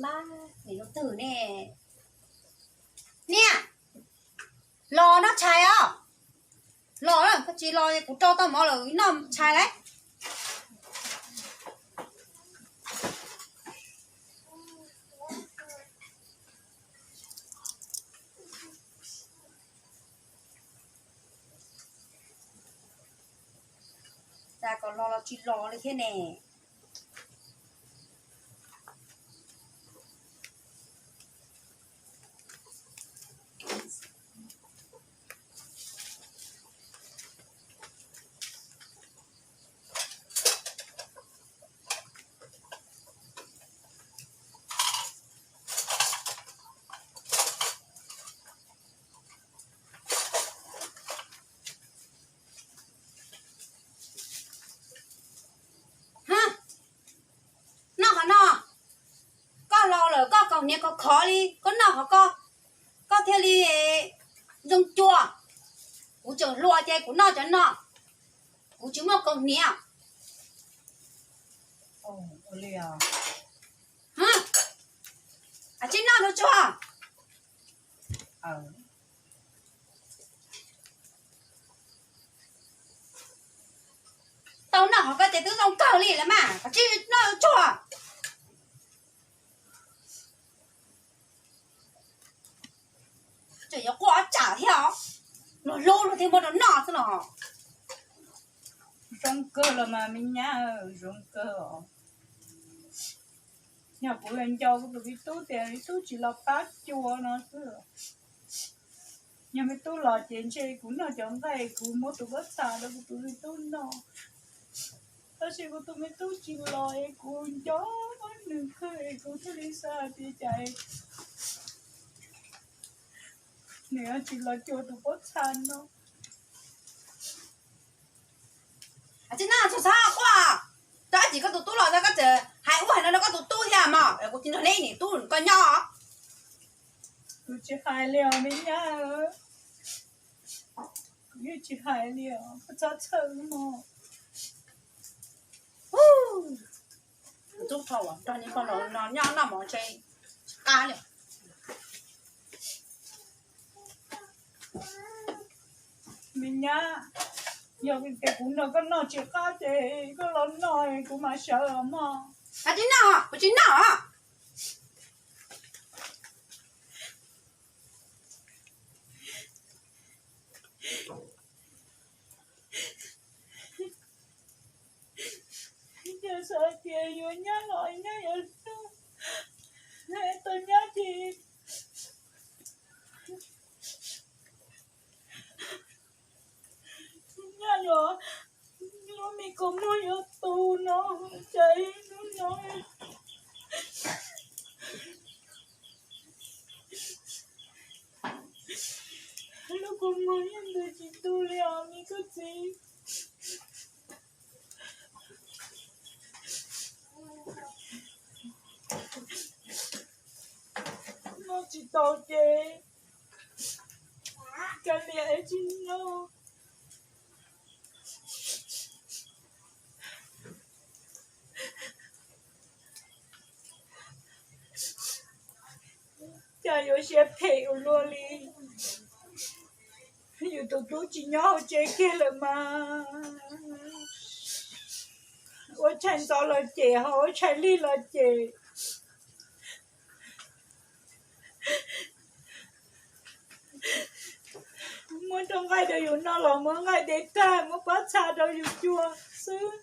Lab, niam lub twg ne? Niam, los noj tshais os. Los, koj tsis los kuv rau tau mov lawm noj tshais lauj. Cas kom los los tsis los li thiab ne? Noj qhov no, koj laus lawm koj kaus hniav khov khov li, koj noj qhov ko, koj thiaj li zoo cuag. Kuv tseem hluas ces kuv noj cov no, kuv tsis muaj kaus hniav. Tsis noj tsuag tsuag. Tau noj qhov ko ces twb zoo kawg li lawm mas, koj tsis noj tsuag. Tseem yuav quaj tsam thiab os, luag hlub luag thiaj muab rau noj xwb los. Zoo kawg los mas me nyab, zoo kawg os. Yog kuv yuav nco kuv tus me tub tias me tub tsis los pab cua no xwb. Yog me tub los ces ntshe kuv noj cov nqaij kuv muab tus pob txha rau kuv tus me tub noj. Tab sis kuv tus me tub tsis los es kuv nco nws kawg es kuv thiaj li xav hais tias cas nws tsis los cuag tus pob txha no. Tsis noj txhob quaj, rau ib chim koj tus tub los koj txawm hais ub hais no rau koj tus tub thiab mog, kuv tsis nrog neb niam tub koj nyob. Kuv tsis hais li os me nyab, kuv yeej tsis hais li os, koj txhob txhawj mog. Tub thaum nrog niag pog laus no nyob noj mov ntshe tsis qab li. Me nyab, yog tias kuv nrog koj noj tsis qab ces koj los noj kuv mam sawv os mog. Tsis noj, kuv tsis noj. Yog xav tias yuav nyab los nyab yuav hlub, tau nyab ces nyab yuav, lub me kua muag yuav tu no, cas ib hnub no lub kua muag yeej ntws tsis tu li os me koj txiv. Noj tsis tau ces kav liam tsis noj. Cas yuav siab phem ua luaj li. Yus tus tub tsis nyob hauv tsev kiag lawm mas, ua tshais ntxov los cem, ho ua tshais lig los cem. Muab rau nqaij rau yus noj los muab nqaij de tag, muab pob txha rau yus cua xwb.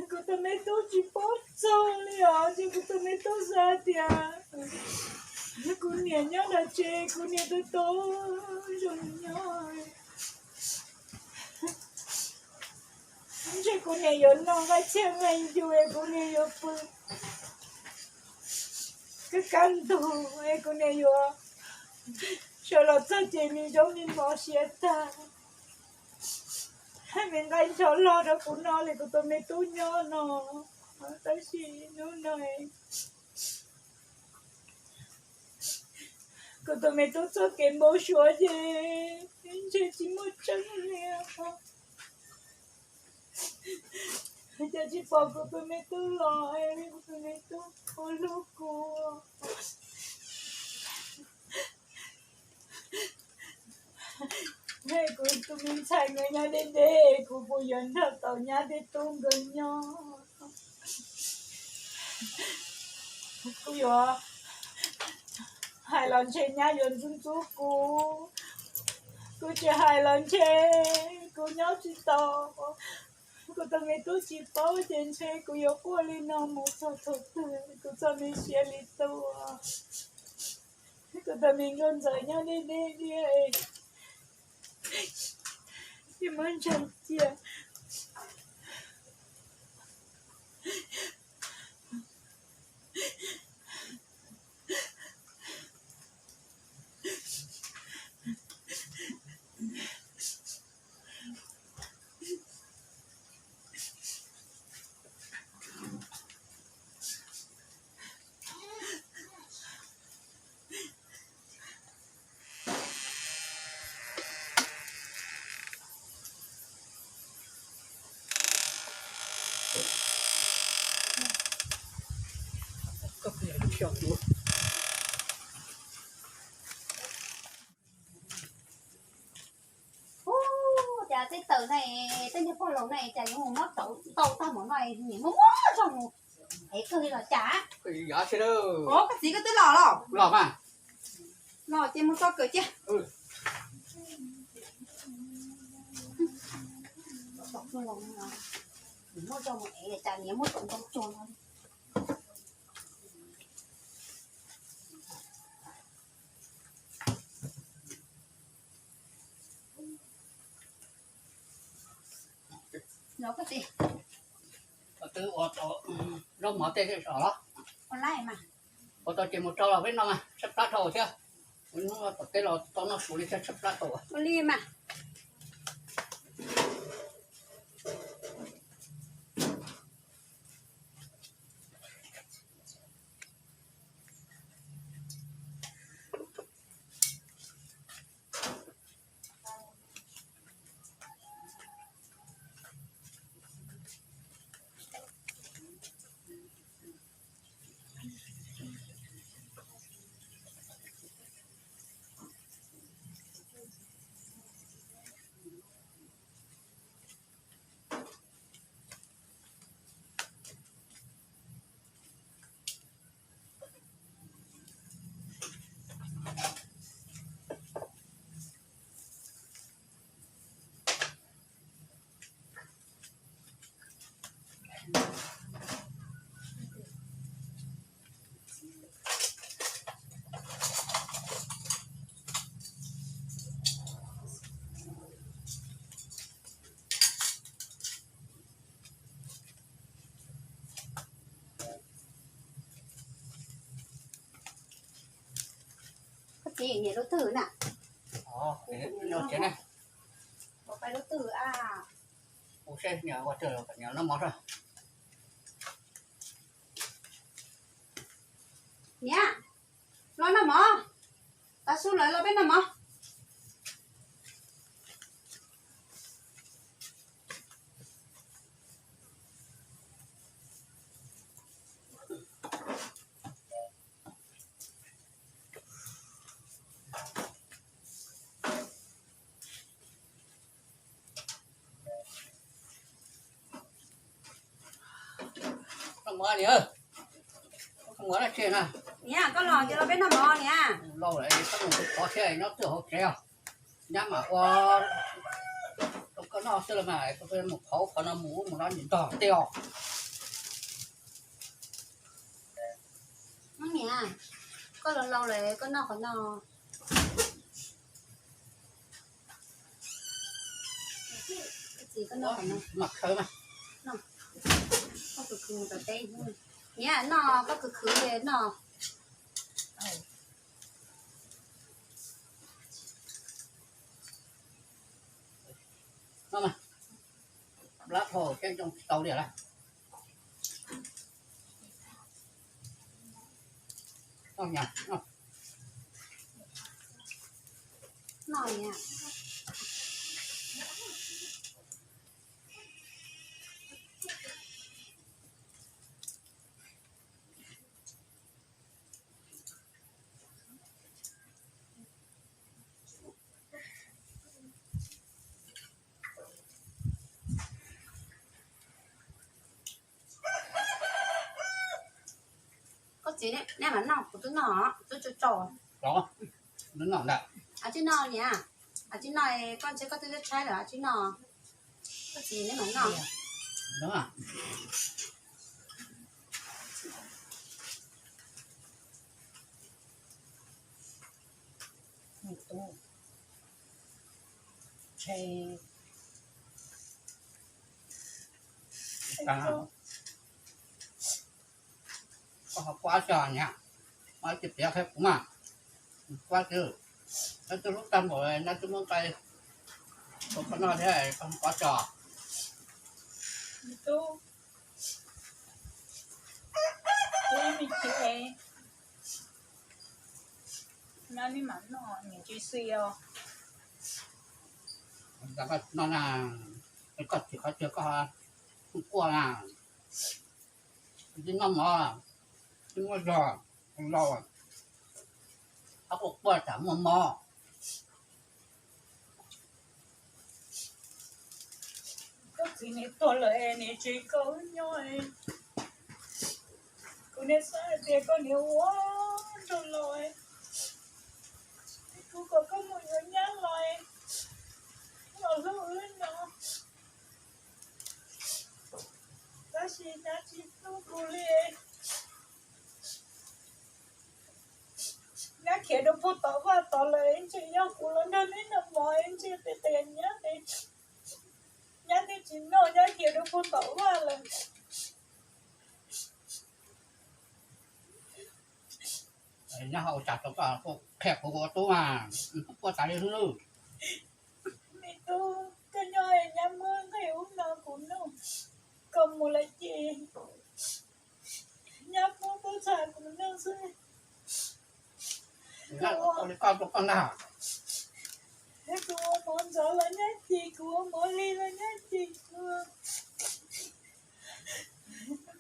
Kuv tus me tub tsis paub txog li os, ces kuv tus me tub xav tias kuv niam nyob nram tsev, kuv niam tau tau zoo nyob. Ntshe kuv niam yuav noj nqaij txhiaj nqaij ncu es kuv niam yuav pw kab kab ntug es kuv niam yuav sawv los txog ces me zaub me mov siav tag. Me nqaij ncho log rau kuv noj li kuv tus me tub nyob no. Tab sis hnub no kuv tus me tub txoj kev npau suav ces ntshe tsis muaj tseeb li os. Tsis pom kuv tus me tub los, kuv tus me tub ua hlub kuv. Kuv tus me ntxhais nkawd nyob deb deb, kuv puas yuav nrog tau nyab thiab tub nkawd nyob? Kuv yuav hais los ntshe nyab yuav ntxub ntxub kuv. Kuv tsis hais los ntshe kuv nyob tsis tau. Kuv tus me tub tsis paub ces ntshe kuv yuav quaj li no mus txog thaum twg kuv txoj me siab li tuag. Kuv tus me nkauj ntxawm nyob deb deb thiab, tsis muaj ntseeg cia. Ub, cas tej taws na, tej niag pog laus na cas yuav mus nyob tau tag npaum no, nim muaj muaj zog mus ev kawg li los cas? Koj txiv koj twb los los? Los mas. Los ces mus tso kawm cia. Muaj zog mus ev cas niam muab tau ntau tsuag no. Twb ua tau zaub mov tej los? Ua tau ces mus rau los peb noj mas, tshaib plab dhau thiab. Hnub tom teb los tau noj su li thiab tshaib plab tau. Ua li mas. Koj txiv niam lub twg na? Ua pais lub twg a? Ua seb niam ua twg, niam noj mov soj. Niam, los noj mov. Tav su lawm los peb noj mov. Noj mov niam, noj mov dab tsi na? Niam, koj los ces los peb noj mov niam. Lauj, koj mus ua qhov thiab nyob twj hauv tsev os. Nyab mam ua rau koj noj xwb los mas, koj mus qhov ub qhov no mus ub mus no nim ntog tej os. Niam, koj los laus lawm koj noj qhov no. Koj txiv koj noj qhov no. Mam khawv mas. Koj khwv khwv mus tom teb. Niam, noj koj khwv khwv li noj. Noj mas. Plab dhau thiab coj tsis tau li lawm. Noj niam. Txiv, neb mam noj, kuv twb noj, twb tso tso. Noj ntag. Tsis noj niam, tsis noj, koj ntshe koj twb tshaib lawm, tsis noj. Koj txiv, neb mam noj. Koj ho kuab tso niam, ib tug piav qhia kuv mas. Kuab twb, neb twb hlub tag npaum no twb muab nqaij rau koj noj thiab koj ho kuab tso. Tub, tub ib me chim, nyob neb mam noj, niam tsis xis os. Noj na, koj tsis qhov twg koj quaj na. Tsis noj mov, tsis muaj zog, laus, qhov quaj quaj tsam muaj mob. Koj txiv niam tuag lawm es niam tsis kom wb nyob. Kuv niam xav hais tias koj niam ua nraug laus, kuv kom koj mus yuav nyab los, los hlub wb no. Tab sis nyab tsis hlub kuv li. Nyab khiav rau puag tom vaj tod lawm, ntshe yog kuv los nrog neb noj mov ntshe qias qias nyab, nyab twb tsis noj, nyab khiav rau puag tom vaj lawm. Nyob hauv cas rau koj qhia kuv ua tub mas, quaj tas li hlwb. Me tub, koj nyob nyab muab nqaij ub no kuv noj, koj mus lawm ces nyab muab pob txha kuv noj xwb. Kuv ua mov ntxov los nyab cem, kuv ua mov hli los nyab cem, kuv,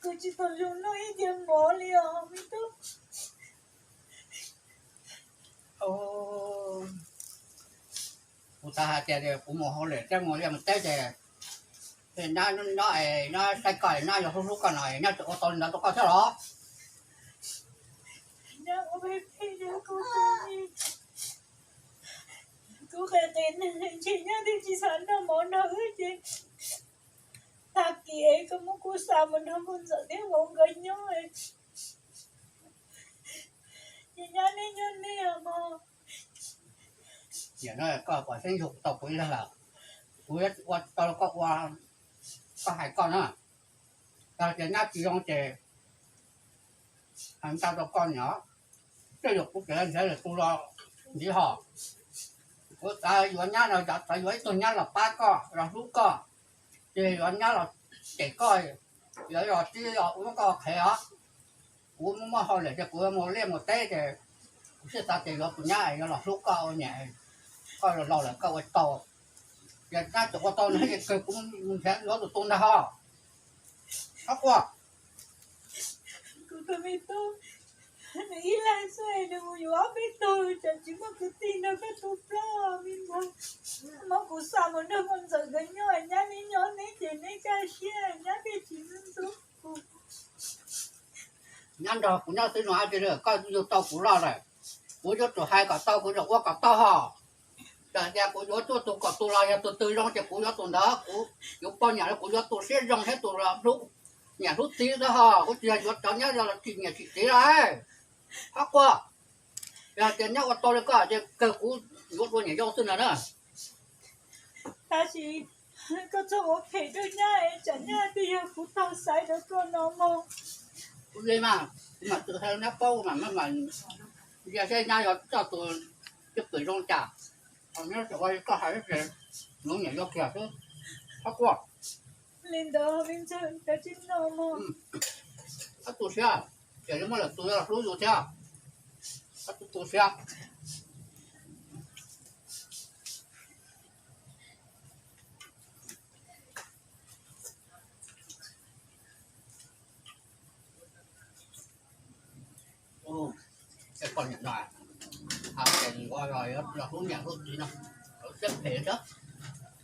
kuv tsis tau zoo noj ib diav mov li os me tub. Kuv xav hais tias kuv mus hauj lwm thiab mus liaj mus teb ces, nyob, nyob saib koj, nyob yuav hlub hlub koj no, nyob tseem ua tau li ntawd rau koj thiab los? Nyob ua phem phem rau kuv, kuv qis qis neeg, ntshe nyob twb tsis xav noj mov nrog wb ces tag kis koj muab kuv xa mus nrog nkauj ntxawm thiab vauv nkawd nyob. Ces nyob neb nyob neb os mog. Nim no koj pom xeeb yug tau kuv ib leeg lawm, kuv yuav ua tau rau koj ua, koj hais koj na. Yog tias nyab tsis zoo ces hais ntau rau koj niam, tej zaum kuv tseem nrhiav lwm tus los ntxiv hos. Kuv xav yuav nyab no, xav yuav ib tug nyab los pab koj los hlub koj, ces yuav nyab los cem koj, yuav los tib los ua koj qhev os. Kuv muaj muaj hauj lwm ces kuv mus liaj mus teb ces kuv thiaj xav tias yuav tus nyab yuav los hlub koj ua niam, koj laus laus lawm koj ua tau. Ces nyab tseem ua tau no ces kawg kuv mus nrhiav yuav tus tu ntag hos. Ob quaj. Kuv tus me tub, nws ib leeg xwb nws mus yuav ob peb tug, tsam tsis muaj kwv tij nrog koj tu plaub me ntxhais. Muab kuv xa mus nrog nkauj ntxawm nkawd nyob, nyab neb nyob neb ces neb kaj siab, nyab thiaj tsis ntxub kuv. Nyab nrog kuv nyob xwb no, koj yug tau kuv loj lawm, kuv yuav tsum hais kom tau, kuv yuav ua kom tau hos. Txawm tias kuv yuav tuaj tus kom tus los yog tus twg zoo ces kuv yuav tus ntawd, kuv yuav poj niam los kuv yuav tus siab zoo thiab tus los hlub niam hlub txiv xwb hos, kuv tsis yog yuav cov nyab los tsim niam tsim txiv lawm. Ob quaj. Yog tias nyab ua tau li koj ces kawg kuv yuav dua niam yau xwb ntag na. Tab sis koj txhob ua phem rau nyab, tsam nyab twb yog kuv tau xaiv rau koj no mog. Kuv li mas, kuv mam txwm hais nyab paub mas, mas ntsia seb nyab yuav coj tus cwj pwm zoo cas, ho nyab txawm ua li koj hais ces yuav niam yau kiag xwb. Ob quaj. Li ntawd me ntxhais, koj tsis no mog. Ob tu siab, ces yuav muaj lwm tus los hlub yus thiab. Ob tu tu siab. Tej poj niam no, hais tias ua los hlub niam hlub txiv no, lawv siab phem thiab,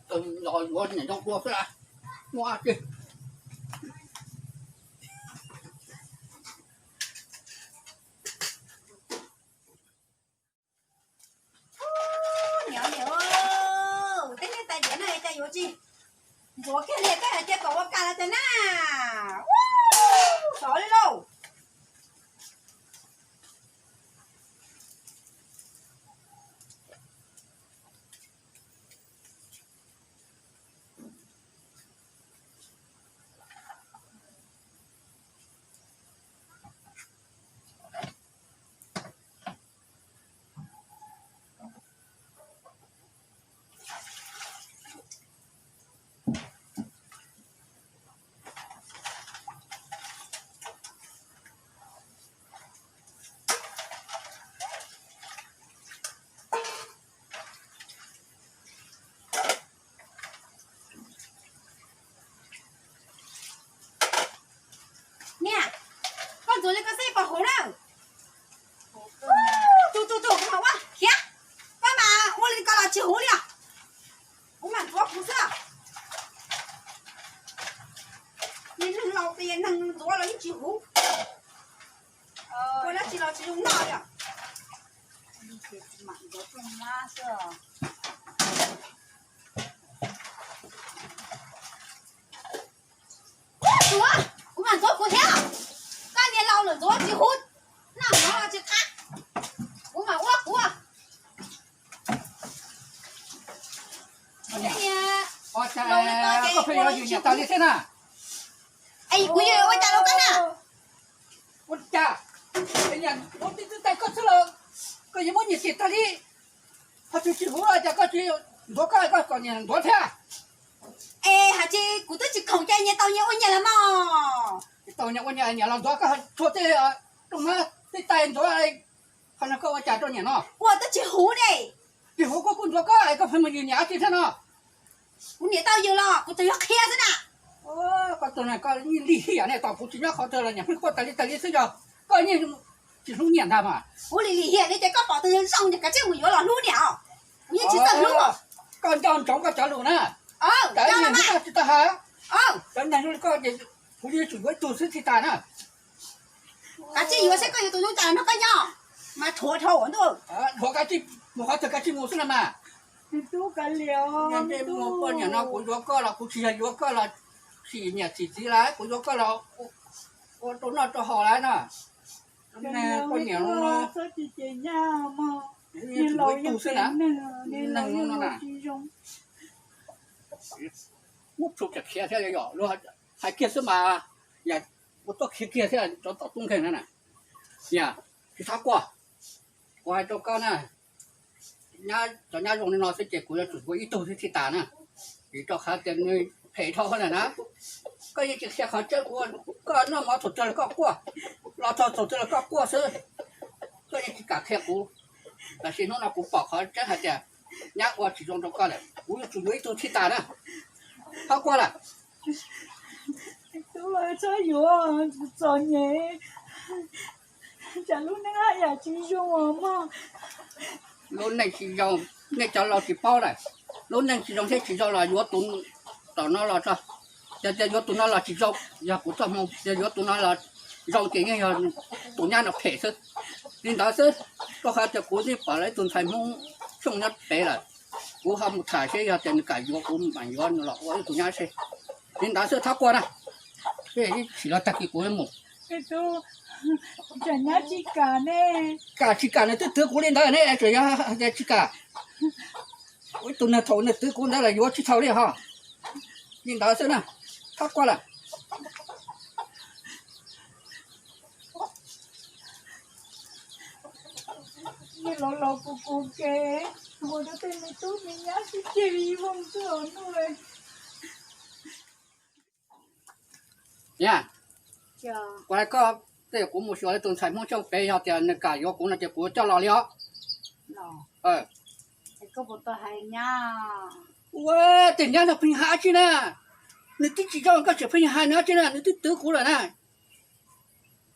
los yuav niam yau dua xwb las, muaj dab tsi. Cas yuav tsis ntxuav kiag li, koj hais tias kom ua kas los tas na. Sov li lauj. Niam, koj ntxuav li koj xav kom huv na. Tus tus tus, kuv mam ua khiav. Koj mas ua li ko los tsis huv li os. Kuv mam ntxuav kuv xwb. Niag neeg laus tias neeg ntxuav los yeej tsis huv. Ua dab tsi los tsis zoo noj li os. Ntxuav, kuv mam ntxuav kuv thiab. Koj niag laus lawm ntxuav tsis huv, noj mov los tsis qab. Kuv mam ua kuv. Koj pheej yuav yus niam tas li thiab na. Es kuv yuav ua cas rau koj na? Ua cas? Niam ua tib txwv tais koj xwb los koj yuav muab niam txiv tas li. Ho tsis tsis huv los cas koj tsis ntxuav koj, koj kom niam ntxuav thiab. Es hais tsis kuv twb tsis khoom ces nyias tau nyias ua nyias los mas. Tau nyias ua nyias, niam los ntxuav koj, tshuav tej rooj mab tej tais ntxuav, qhov no koj ua cas rau niam no? Ua twb tsis huv ne. Tsis huv koj kuj ntxuav koj, koj pheej mus yws niam dab tsi thiab no? Kuv niam tau yws los kuv tsuas yog qhia xwb na. Koj tus no koj yeej lim hiam ne, tom kuv tsis nyob qhov twg los niam pheej quaj tas li tas li xwb, yog koj yeej tsis hlub niam ntag mas. Kuv lim lim hiam li ces koj pom tus zoo ces kav tsij mus yuav los hlub niam os. Kuv yeej tsis txawj hlub. Koj nco ntsoov koj cov lus na. Cov neeg li koj tsis tau hais. Cov neeg li koj ces kuv yuav tsum yuav ib tug xwb thiaj tas na. Kav tsij yuav seb koj yuav tus zoo cas nrog koj nyob, mas thuav dhau ntuj. Thuav kav tsij mus qhov twg kav tsij mus xwb na mas. Poj niam no kuv yuav koj los kuv tsis yog yuav koj los sim niam sim txiv lawm, kuv yuav koj los ua rau noj rau haus lawm na. Poj niam no ib tug xwb na, neeg no na. Muab tsu khiav thiab yom, hais kiag xwb mas, ua tuaj khiav kiag thiab rov tom tub nkeeg na. Niam, tsis txhob quaj, kuv hais rau koj na, cov nyab zoo li no xwb ces kuv yuav tsum ua ib tug xwb thiaj tas na, vim rau qhov tias nws phem dhau lawm na. Koj yeej tsis qhia qhov tseeb ua, koj noj mov thaum twg los koj quaj, los txog thaum twg los koj quaj xwb, koj yeej tsis kam qhia kuv. Tab sis hnub no kuv pom qhov tseeb hais tias nyab ua tsis zoo rau koj lawm, kuv yuav tsum yuav ib tug thiaj tas na. Txhob quaj lawm. Tub, txhob yuav, txom nyem, tsam lub neej haj yam tsis zoo os mog. Lub neej tsis zoo, nej cov laus tsis paub lawm. Lub neej tsis zoo thiab tsis zoo los yuav tus tom no los tso. Yog tias yuav tus no los tsis zoo, yog kuv txoj hmoo, yog yuav tus no los zoo ces yeej yog tus nyab no phem xwb. Li ntawd xwb, rau qhov tias kuv yeej pom lawv ib tug ntxhais Hmoob Xyooj nyob pem lawm, kuv ho mus tham seb yog tias nws kam yuav kuv mam yuav nws los ua ib tug nyab seb. Li ntawd xwb, txhob quaj na, sim los tag kis kuv mus. Kam tsis kam nws twb twv kuv li ntawd ne, tseem yog hais tias tsis kam. Ua ib tug neeg thaum nws twv kuv ntawd los yuav tsis txhaum li ho. Li ntawd xwb na, txhob quaj lawm. Niag laus laus kuv kuv kev, ua rau tej me tub me nyab sib ceg li vooj xwb os nuj. Niam, kuv hais koj, tej zaum kuv mus xyuas tus ntxhais Hmoob Xyooj pem, yog tias nws kam yuav kuv no ces kuv coj los li os. Ua tej nyab no pheej hais dab tsi na, nws twb tsis zoo koj tseem pheej hais nws dab tsi na, nws twb twv kuv lawm na.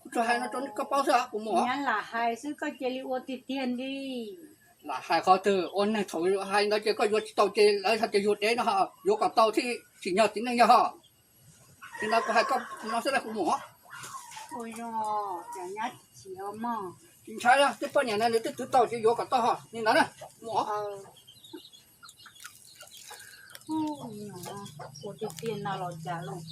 Kuv tsuas hais no rau koj paub xwb, kuv mus. Nyab lam hais xwb, koj cia li ua tiag tiag li. Lam hais qhov twg, ua neeg thaum hais ntawd ces koj yuav tsis tau ces lawv hais tias yus dev no, yuav kom tau thiaj tsim nyog txiv neej yog ho. Li ntawd kuv hais koj no xwb, kuv mus. Tsis ntshai, tej poj niam no nws twb twv tau ces yuav kom tau ho. Li ntawd na, mus. Ua tiag tiag no los cas los.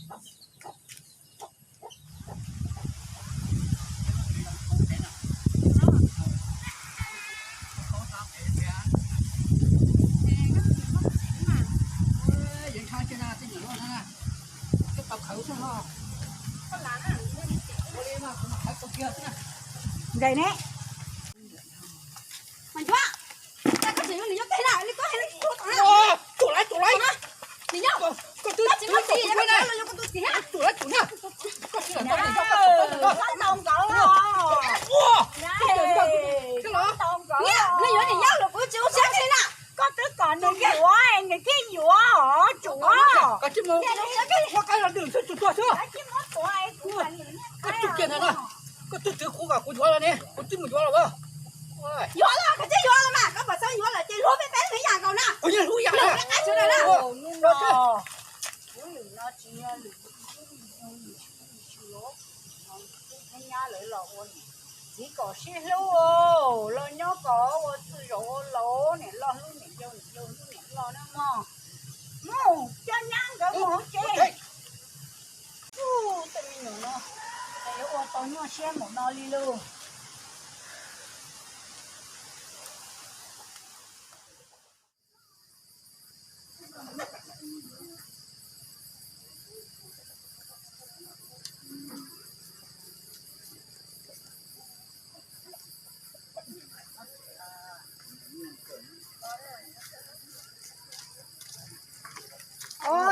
Nqaim ne. Mas yuav, koj tseem yuav nws yuav teg na, li koj hais, nws nyob, koj tsis muab txiv, koj yuav koj tus txiv na. Txhob ntaus nkawd os. Txhob ntaus nkawd, nws yuav nws nyob los kuv tsis ua siab li na. Koj twb kom nws yuav, nws thiaj yuav os, tsum os. Koj tus kiag ntawd na, koj tus twv kuv kom kuv yuav los ne, kuv twb mus yuav los. Yuav los koj twb yuav los mas, koj puas xav yuav lawm ces hlub peb peb ib yam nkaus na. Kuv yeej hlub ib yam na. Txiv kom sib hlub, los nyob kom ua txwj zaum ua laus, niam loj hlub niam yau, niam yau hlub niam loj na mog. Mus coj nyab nkawd mus hauv tsev. Tej me nyuam no, yuav ua tau nyuaj siab npaum no li lauj.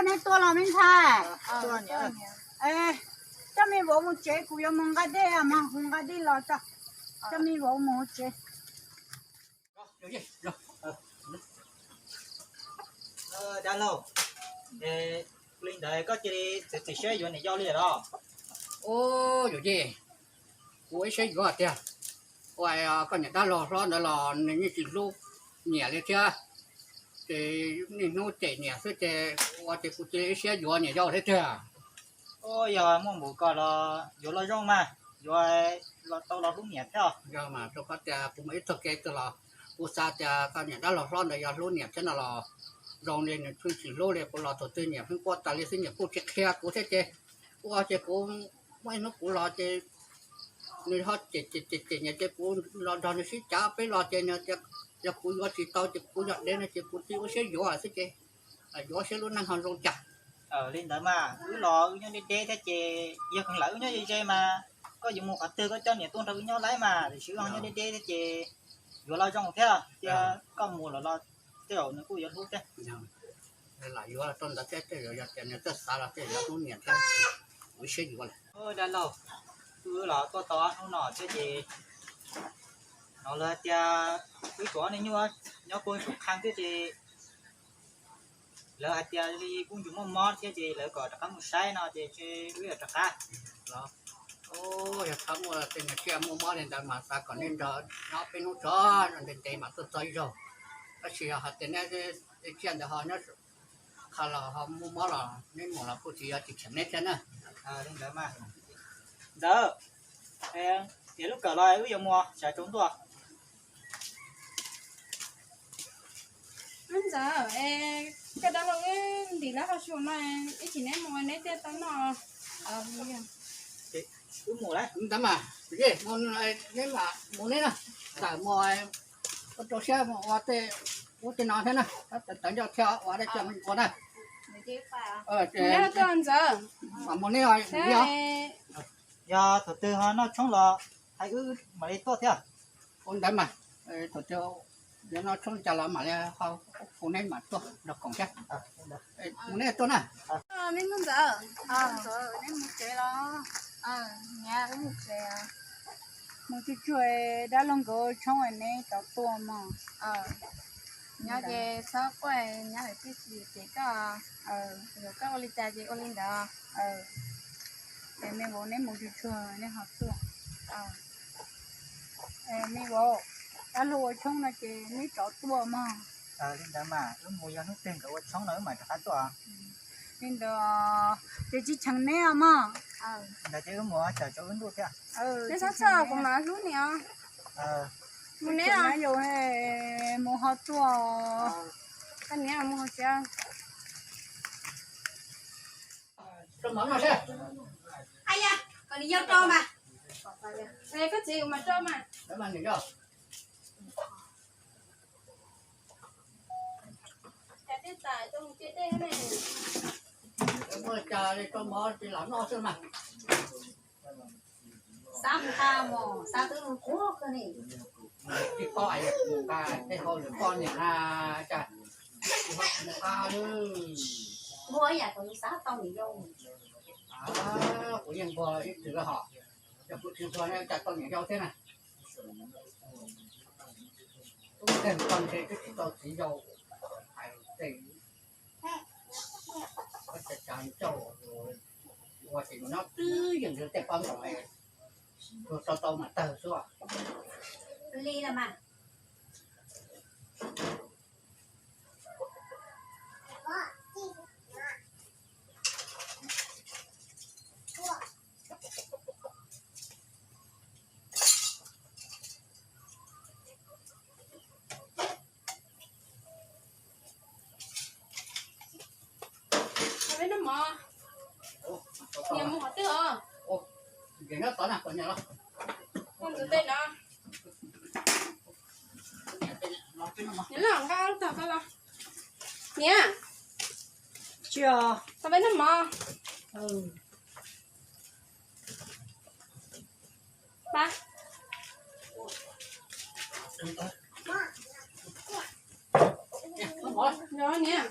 Neb tuaj los me ntxhais? Coj me vauv mus tsev, kuv yuav mus nqa dej, mas hu nqa dej los tso. Coj me vauv mus tsev. Dab laug, li ntawd koj cia li txiav txim siab yuav niam yau li los? Ub, yawm yij, kuv ib siab yuav tiag. Ua koj niam dab laug hlob ntawd los nws yeej tsis hlub niam li thiab, ces niaj hnub cem niam xwb ces ua ces kuv cia li ib siab yuav niam yau thiab tiag. Yog muaj npaum ko los yuav los zoo mas, yuav tau los hlub niam thiab. Yog mas rau qhov tias kuv mus ib txog kev twg los kuv xav tias koj niam dab laug hlob ntawd yog hlub niam thiab no los zoo li nws pheej tsis hlub li, kuv los thaum twg niam pheej quaj tas li xwb, niam kuj tsis qhia kuv thiab ces ua ces kuv muaj ib hnub kuv los ces nws ho cem cem cem cem niam ces kuv los nrog nws sib cav peb los ces nws tias yog kuv yuav tsis tau ces kuv yog dev no ces kuv tsis ua siab yuav xwb ces yuav siab lub neej ho zoo cas. Li ntawd mas wb los wb nyob deb deb thiab ces yog kheev lawm wb nyob ze ze mas koj yuav mus qhov twg koj coj niam tuaj nrog wb nyob laib mas, tiam sis wb ho nyob deb deb thiab ces yuav los zoo thiab, cia koj mus lawm los tej zaum nws kuj yuav hlub thiab. Lam yuav rau ntawd thiab tej zaum yog tias nws txawj xav los tej zaum yuav hlub niam thiab, kuv ib siab yuav lawm. Dab laug, wb los tuaj tau ob hnub no thiab ces no lawv hais tias wb tsuas ob niag nyuj nyob puag saum qhee thiab ces lawv hais tias li kuj tsis muaj mob thiab ces lawv kom rov qab mus saib no ces wb yuav rov qab los. Yog txhob muaj tej niag tsiaj muaj mob li ntawd mas xav kom nej nrog nyob peb hnub tso, ntev ntev mas tuaj txog ib zaug. Tab sis yog hais tias neb tsiaj ntawd ho nyob qhov los ho muaj mob los neb mus los kuj tsis yog tsis cheem neb thiab na. Li ntawd mas ntxawm, tiav lub kawm los wb yuav mus tsav tsaus ntuj. Ntxawm, koj dab laug wb ntim lawv hauv su no, ib chim neb mus neb thiaj tau noj. Wb mus lawm ntawd mas, neb mam mus neb na, tawm mus ua rau siab mus ua tej ub tej no thiab na, tawv ncauj thiab ua dab tsi mus ua na. Ntxawm, mam mus neb os. Yog thaum twg ho noj tshoob los hais wb mam li tuaj thiab. Ua ntawd mas, thaum twg yuav noj tshoob li cas los mam li hu neb mam tuaj nrog koom thiab. Mus neb tuaj na. Neb ntxawm, neb mus tsev los? Niam, wb mus tsev. Mus tsuag tsuag, dab laug nkawd tshoob neb rov tuaj mog. Nyob ces txhob quaj, nyab lawv thiaj tsis cem koj. Koj ua li cas ces ua li ntawd. Es me vauv neb mus tsuag tsuag neb ho tuaj. Me vauv, dab laug ua tshoob no ces neb rov tuaj mog. Li ntawd mas wb mus yog hnub twg nkawd ua tshoob no wb mam rov qab tuaj. Li ntawd ces tsis cheem neb os mog. Ntawd ces wb mus tsaws tsaus wb ntuj thiab. Neb txhob txhawj, kuv mam hlub niam. Mus neb os. Mus ho tuaj. Koj niam mus hauv tsev. Mov noj seb. Ai ya, kom niam yau rau mas. Koj txiv mas rau mas. Cas tej tas rau mus cia dej ne. Muaj cas li rau mov ces lam noj xwb mas. Xav mus qha mos, xav twb mus qhuav kawg ne. Tsis paub es mus qha tej hauj lwm poj niam na, cas mus qha lawm. Muaj ib yam kom yus xav tau niam yau. Kuv yeej nquag ib txwm hos, yog kuv tsis nquag no cas tau niam yau thiab na. Tub tej poj ntshe twb tsis tau txiv yau, hais tej cas cas ncauj ua ces nyob twb yeej nrog tej pab ntaus, tsuas tau tau mas tawg xwb. Li na mas. Peb noj mov, niam mus qhov twg os? Ntxuav tes no. Niam los nqa tog koj los. Niam, tsis, tau peb noj mov. Pab, niam.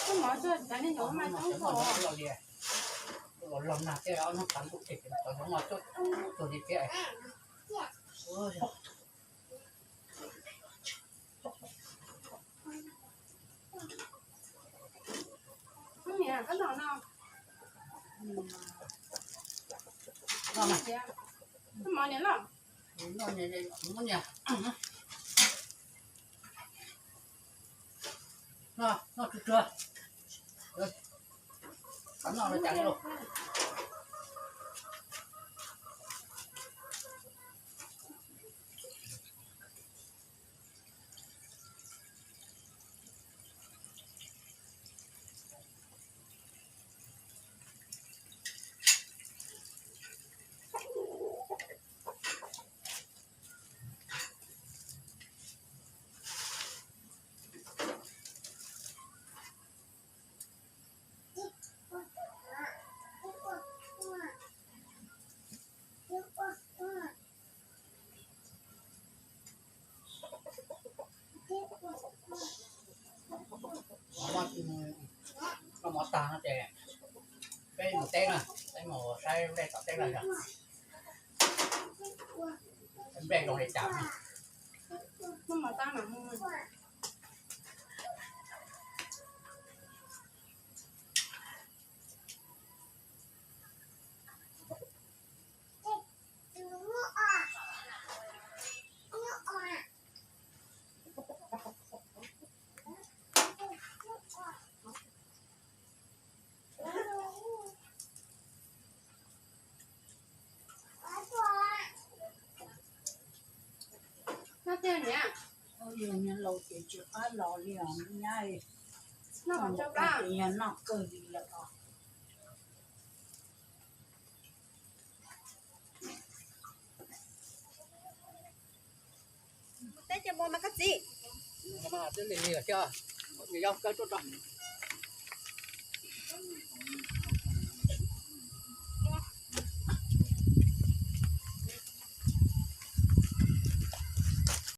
Koj mov tsuag, cov niag nyob mas coob kawg. Los nag thiab, ob hnub tas ntuj ces cov nyob mas coob tuag li thiab. Niam, koj noj no. Koj mov niam los. Noj tsuag tsuag. Noj no cas li lauj. Koj mov tag no ces peb mus teb na, peb mus saib nplej tom teb na yog. Nplej zoo li cas. Koj mov tag mas mus. Noj tiag niam. Yog niag laus ces tsis qab los li os nyab. Noj, yog noj kawg li lawm os. Teb ces mus mas koj txiv. Nws yog kawg tuaj tso.